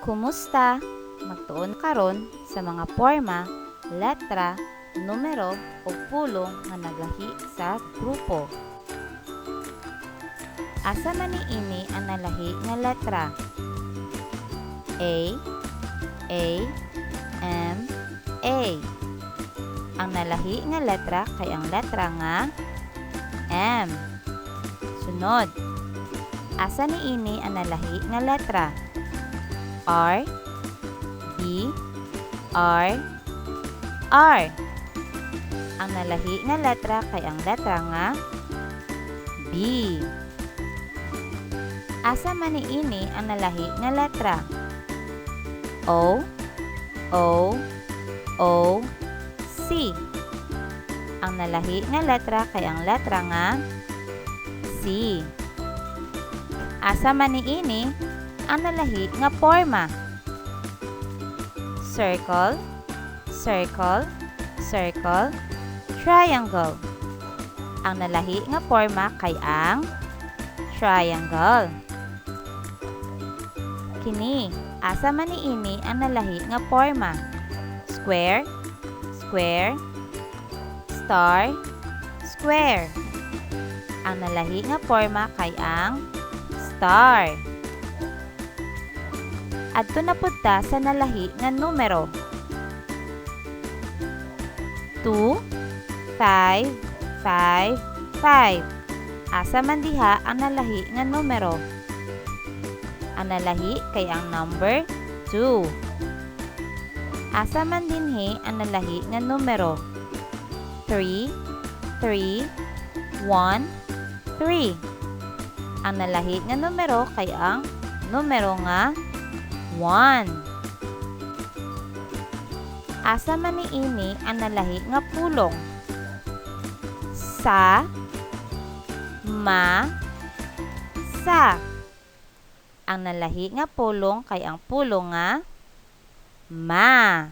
Kumusta? Magtuon karon sa mga porma, letra, numero ug pulong nga naglahi sa grupo. Asa man niini ang nalahi nga letra? A, A, M, A. Ang nalahi nga letra kay ang letra nga M. Sunod. Asa niini ang nalahi nga letra? R, B, R, R. Ang nalahi nga letra kay ang letra nga B. Asa man niini ang nalahi nga letra? O, O, O, C. Ang nalahi nga letra kay ang letra nga C. Asa man niini ang nalahi nga porma? Circle, circle, circle, triangle. Ang nalahi nga porma kay ang triangle. Kini, asa man niini ang nalahi nga porma? Square, square, star, square. Ang nalahi nga porma kay ang star. Adto na pud ta sa nalahi nga numero. 2, 5, 5, 5. Asa man diha ang nalahi nga numero? Ang nalahi kay ang number 2. Asa man dinhi ang nalahi nga numero? 3, 3, 1, 3. Ang nalahi nga numero kay ang numero nga 1. Asa man niini ang nalahi nga pulong? Sa, ma, sa. Ang nalahi nga pulong kay ang pulong nga ma.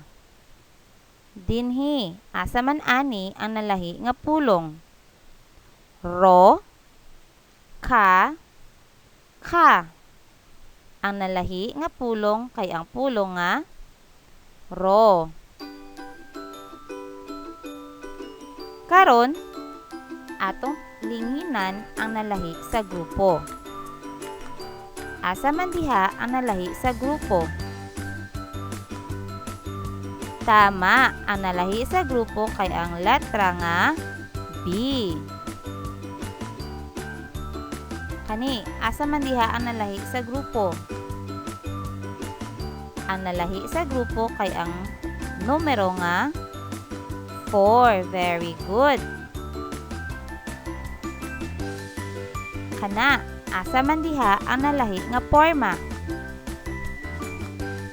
Dinhi, asa man ani ang nalahi nga pulong? Ro, ka, ka. Ang nalahi nga pulong kay ang pulong nga ro. Karon, atong linginan ang nalahi sa grupo. Asa man diha ang nalahi sa grupo? Tama, ang nalahi sa grupo kay ang letra nga B. Kani, asa man diha ang nalahi sa grupo? Ang nalahi sa grupo kay ang numero nga 4. Very good. Kana, asa man diha ang nalahi nga porma?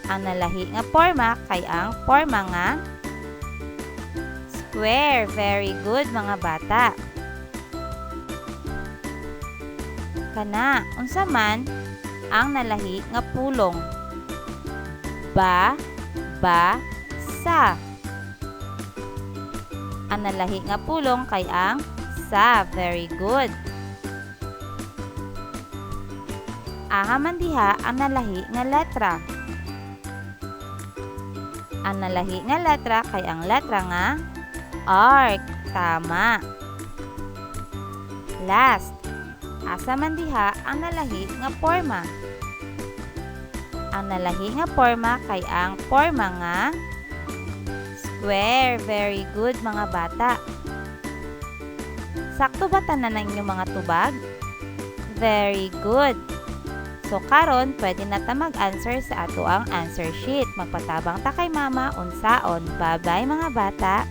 Ang nalahi nga porma kay ang porma nga square. Very good, mga bata. Kana, unsa man ang nalahi nga pulong? Ba, ba, sa. Ang nalahi nga pulong kay ang sa. Very good. Aha man diha ang nalahi nga letra? Ang nalahi nga letra kay ang letra nga R. Tama. Last, asa man diha ang nalahi nga porma? Ang nalahi nga porma kay ang porma nga square. Very good, mga bata. Sakto ba tanan ang inyong mga tubag? Very good. So karon pwede na ta mag-answer sa ato ang answer sheet. Magpatabang ta kay mama unsaon. Bye-bye, mga bata.